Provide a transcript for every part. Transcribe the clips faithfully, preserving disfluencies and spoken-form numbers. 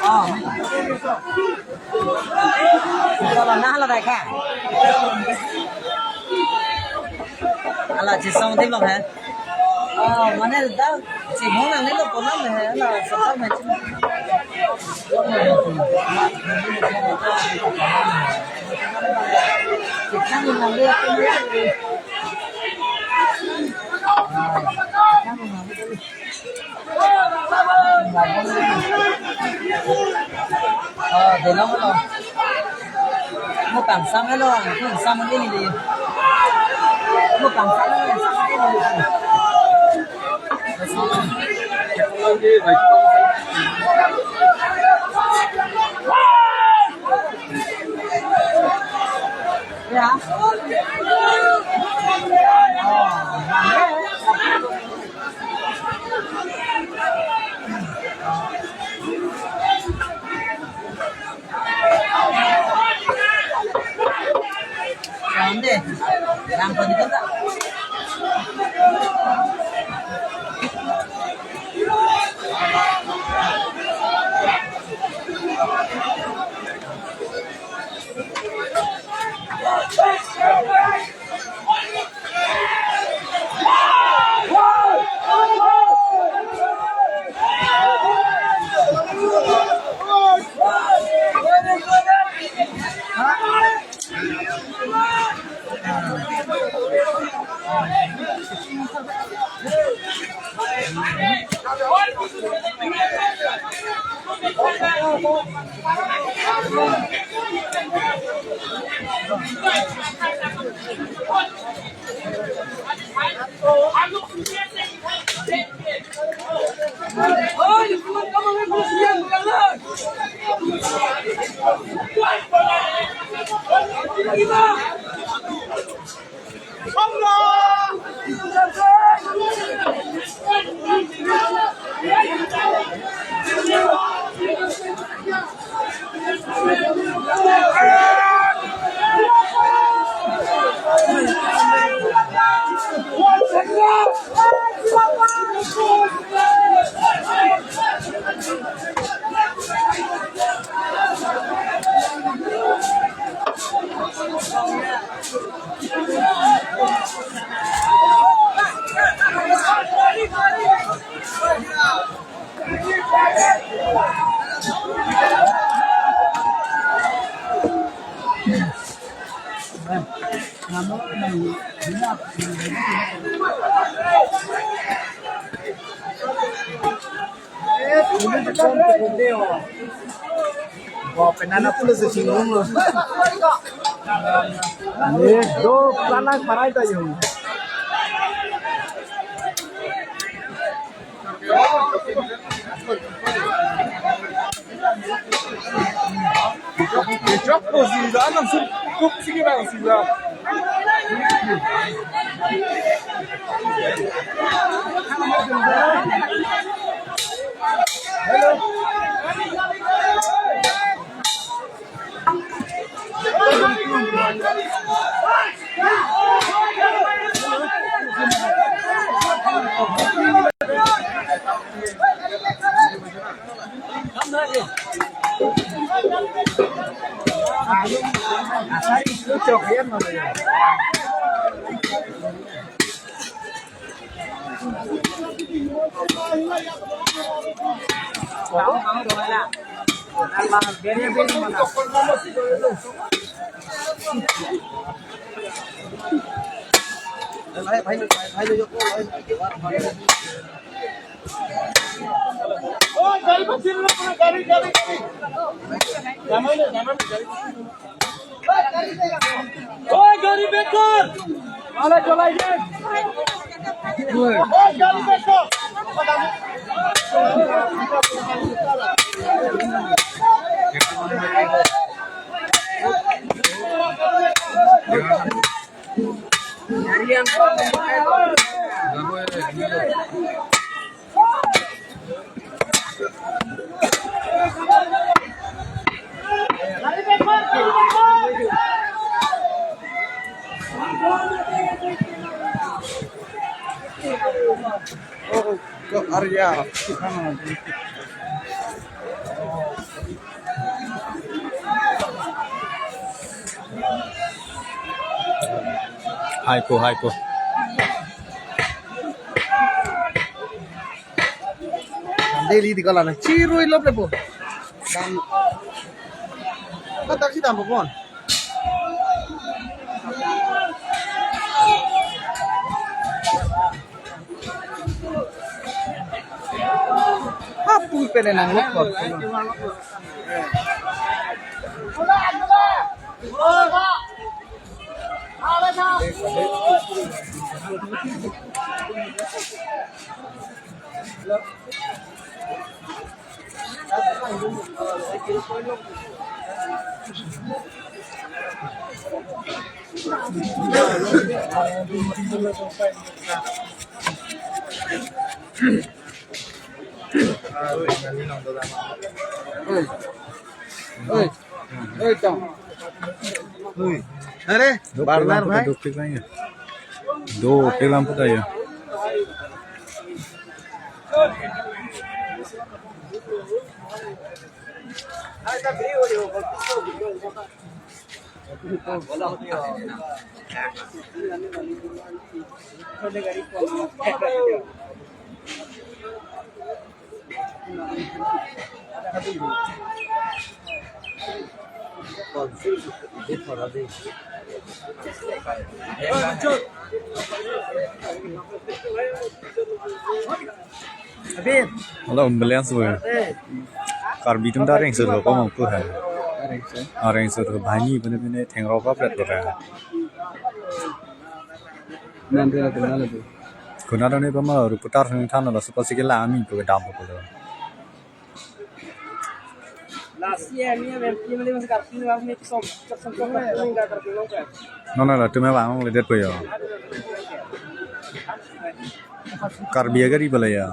Oh. Kalau nah lo dai ka. Ala chisong tim lo he. Oh, mane da chimong nang ni lo ponam he. Ala sapar me chim. Chimong nang ni lo ponam he. Oh, dolo lo. Mo kangsam lo, kangsam ini di. Mo kangsam lo, kangsam ini di. Ya. Oh, Ande, rang pon dikit ta. Penana pula sesinggung lo. Ye, do plalang parai ta yung. Chok ko sida, langsung kuk sige bang sida. Hai ko, hai ko. Daily di kalan chirui lop lepo. Dan. Kata kita apa pon? Apu pene nang lok. Oi. Oi. Oi, tong. Oi. Are, do barnar pelam bhai. Do pelam puta ya. Do pelam puta ya. Hala ambulance bo. Karbi atum ta areng solo ko mangpu hai. Areng solo. Areng solo banghini pine pine thengrok kapret lo hai. Nang dia tu nang tu. Kuna dong ni pama reporter ni than lo, super sikila ami tu kedam ko lo. Last year ni M P M le masih kartu ni masih som som som kartu ni kartu lo kan. No, no, no, tu me bang le det po yo. Karbi agari bala ya.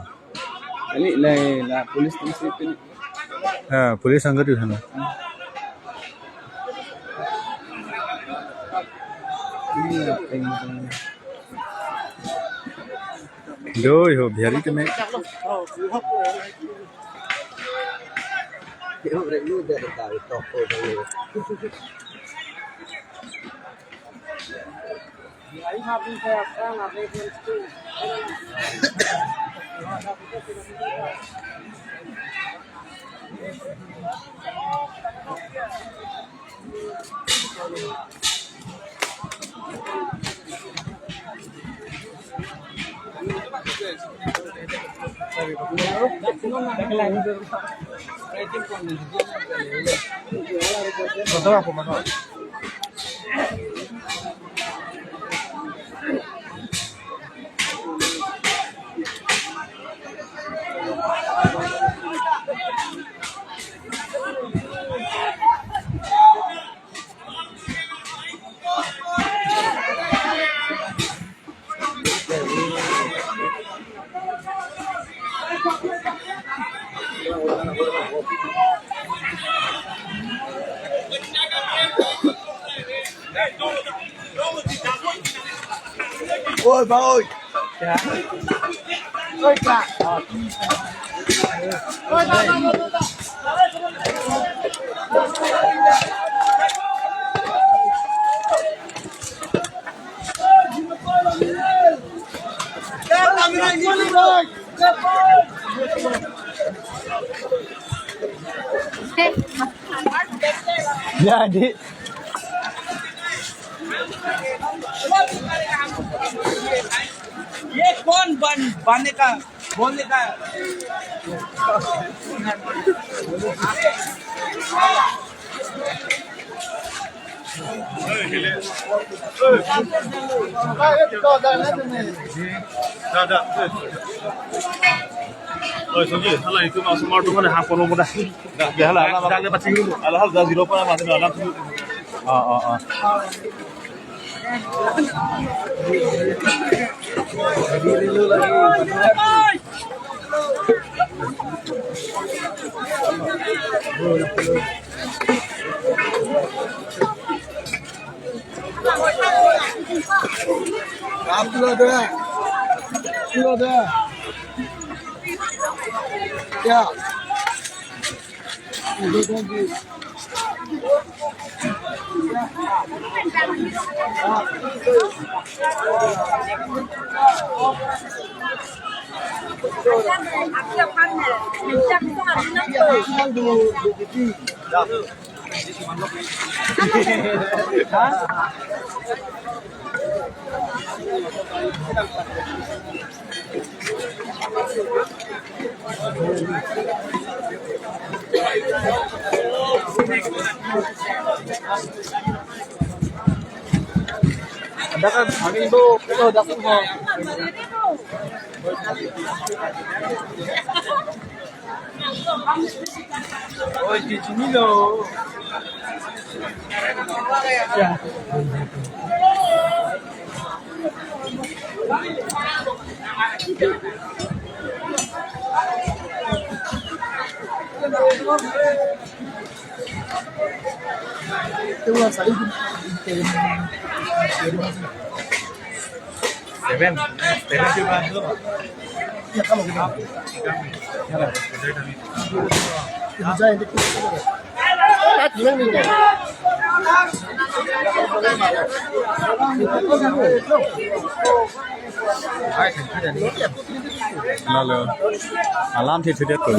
Ini lai la police tu sih ini. Ha, police angkat di sana. Ini apa ini? Do, yo, Bihari kene. Oi, ba, oi. Oi, ka. Ya, di. ये कौन बन बनेगा, बोलने का? Oi, Sogi, hala itu masuk mau tuh mana hapon mau dah. Dah, dah, hala, hala, hala, hala, hala, zero pa, masih dalam. Oh, oh, oh. Upload, upload. Ya. Dak kan, amin do, dak kan ho. Oi, di sini loh. Ya. Seven. Seven sih, Pak. Ya, kalau gitu. Halo. Alam sih sudah tuh.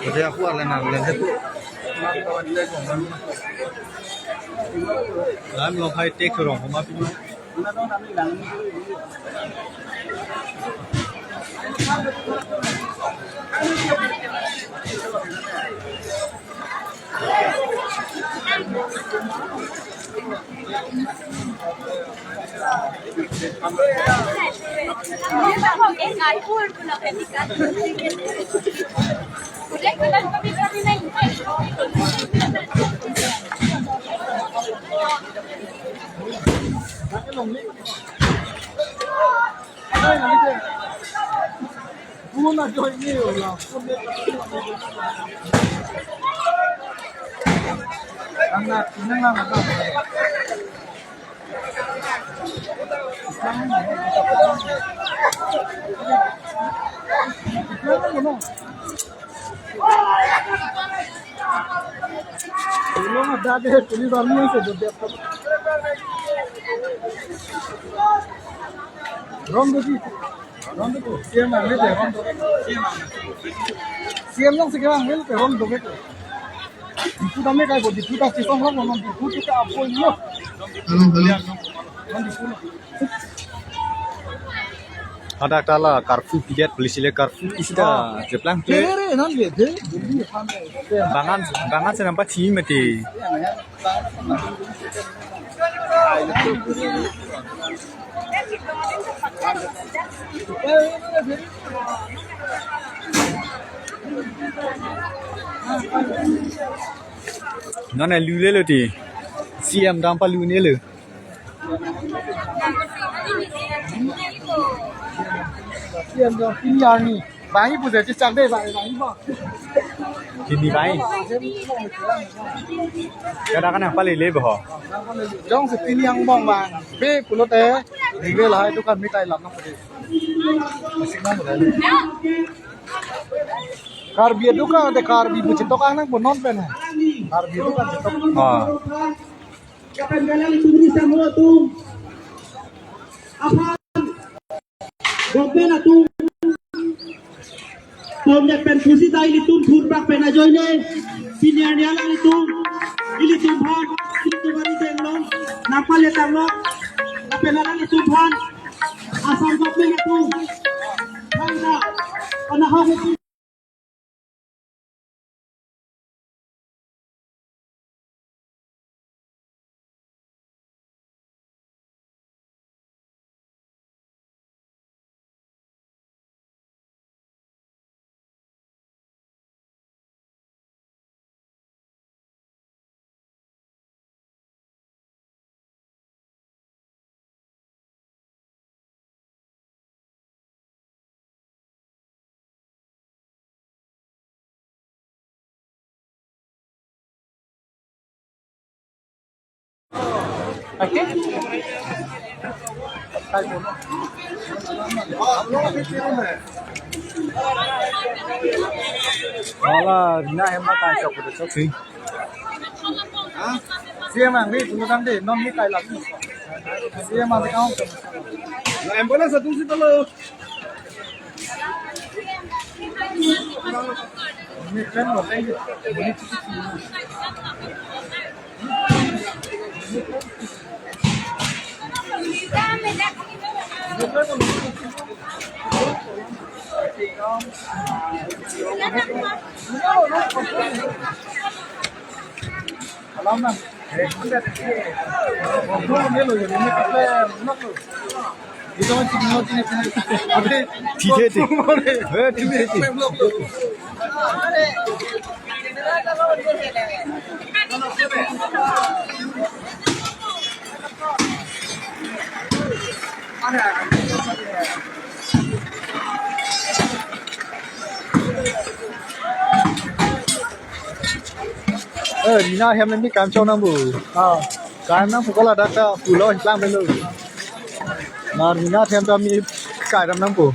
Jadi aku alen alen itu. Lam lo hai tek rong ma pi. Ron do ji. Ron do ko. C M ang le ron do. C M ang. C M lang si kang le ron do ko. Diphu dam le kai ko, Diphu ta chisong lang non Diphu tu ka apo lo. Hello, hello. Non Diphu lo. Hadak ta la curfew pidet, police le curfew isi ta cheplang Re, ke. Re, re, non le de. Bangan, bangan senampa chi mati. Non le lu le lo ti. C M dampa lu ne lo. C M dam pini arni. Bang-i pu je chechak de, bang-i, bang-i bo. Pini bang-i. Kada kana pale le bo. Jongsi pini angbong bang. Be pulote, ribe lahai dukan mitai lam nang pade. Karbi dukan de, Karbi pu chetok ang nang pu non pen. Karbi dukan chetok. Ah. Kapen galang itu beri sama tu. Apa? Government atum pondet pen pusi ta ilitum thurpak pen ajoine, senior ni alanglitum, ilitum aphan, ilitum ari denglo, nangpale tanglo, lapen alanglitum aphan Assam government atum, thangta, anahok atum. Wala, Rina hem ma kai chok, chok si. Ha? C M ang ni, tunggu tang deh, non ni kai lagi. C M ang ni kaung. Ambulance atum si tolo. Alam na. Ito ang signal din ito. Abe, T J T. Eh, T J T. Eh, Rina hem ni kam chong nang bu. Ah. Kam nang pu ko ladak ta pulo lang belo. Na Rina hem ta mi kai ram nang pu.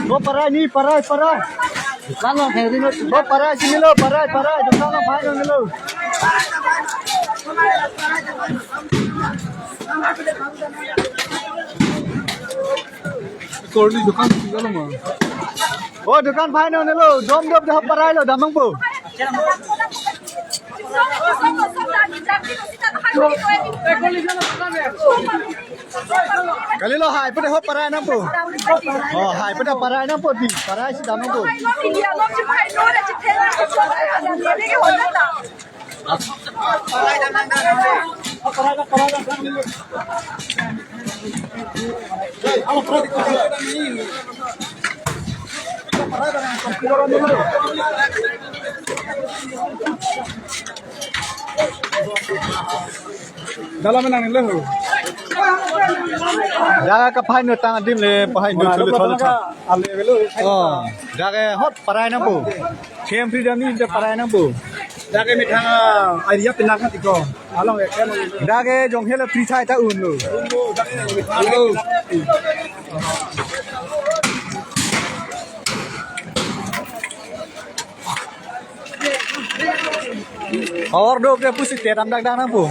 Bo parai ni, parai, parai. Dukan lo, Henry lo. Bo parai sini lo, parai, parai. Dukan lo, parai sini lo. Korli dukan sini lo ma. Oh, dukan parai nanglo. Dom dom dom parai lo, damnang po. Kalilo, hai pu ta ho parai nangpo. Oh, hai pu ta parai nangpo di. Parai si damnang po. Dalam menang ni lo. Dak ke pahai nutang adim le, pahai nut thulu thulu. Ale velo. Oh, dak ke hot parai nangpo. Kem pri dam ni dak parai nangpo. Dak ke methang, ah, area pinang kan tiko. Along ya kan. Dak ke jong hela pri thai ta un lo. Hello. Or do ke pusi te dam dak dak nangpo.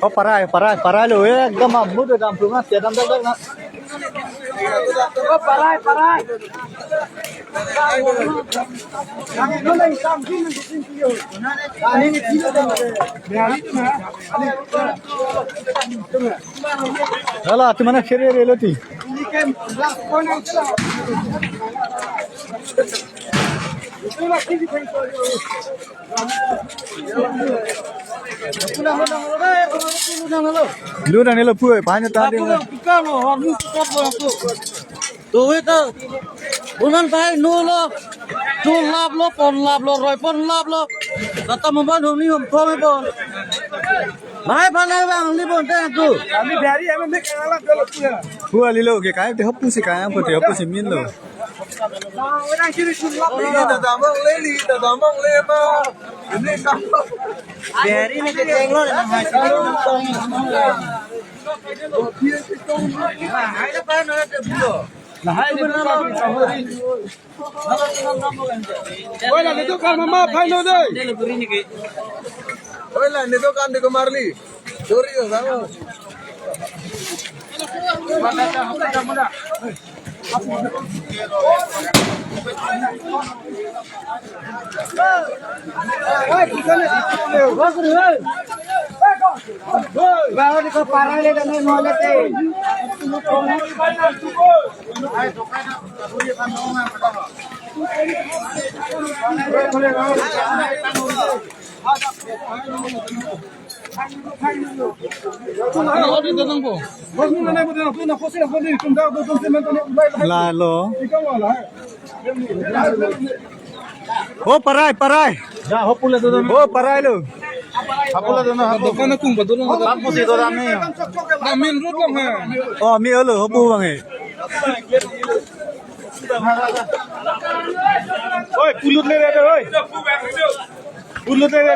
Oh, parai, parai, parai lo, eh, ekdom amu do dam plunga, te dam dak dak na. Oh, parai, parai. Hala, tu mana khere re lo ti. Lu nang nelo pu, banyak tadi. Tuwi ta, unan pai nu lo, nu lap lo, pon lap lo, roi pon lap lo. Kata memban hum ni hum thom pon. Pai phan nang bang li pon tang tu. Kami dari kami mek ngalap kalau punya. Pu alilo ke kai te hopu si kai ang pu te hopu si min lo. Li ta damang le, li ta damang le ma. Ini kam. Dari ni ke tenglo na hai. Hai ta pa no te bulo. Oila, nito kan mama, phai no dei. Oila, nito kan di komarli. Sorry, yo, sama. Bahwa di ko parai le dan mo le te. Lalo. Oh, parai, parai. Oh, parai lo. Dukan akung ba dolo. Bang pusi do dam ni. Na main road lang ha. Oh, mi olo, hopu bang eh. Oi, pulut le re, oi. Pulut le re.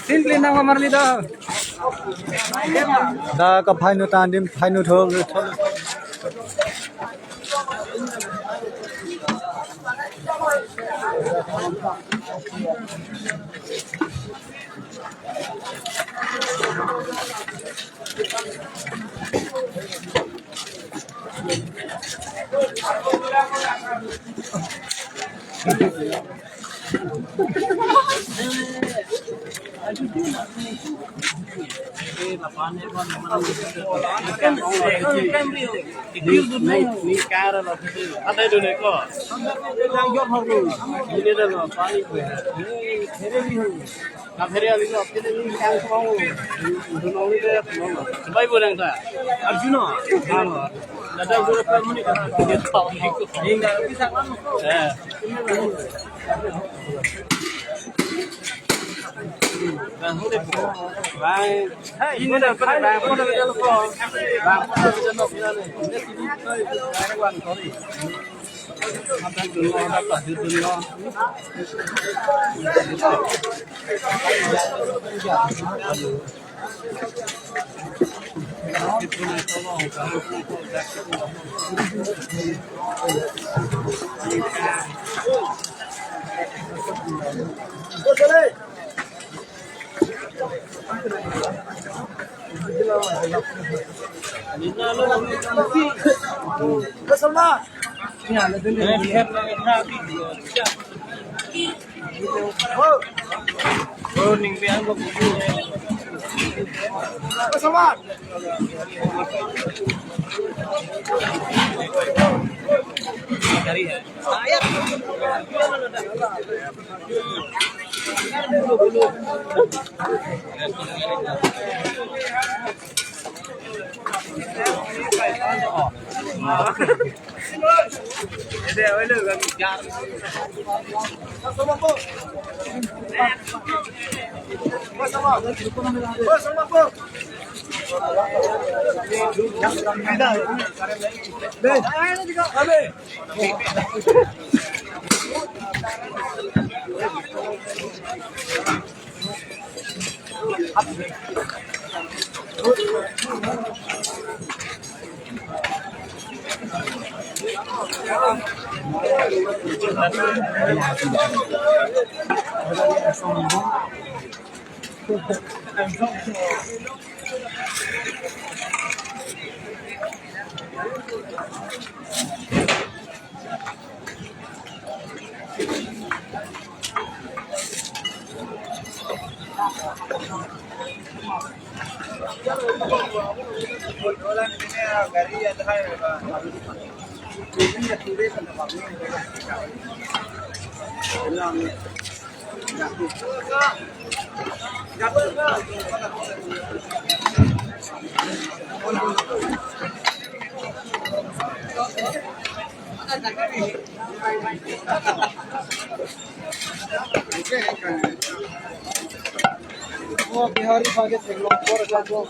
Simply nang marli do. Da kaphainu ta adim phainu thok. Arjuna. Ada guru permuni. Eh. Bang, ini dah pada bang, pada bang. Oh, Bihari bhage theklong por ka bo.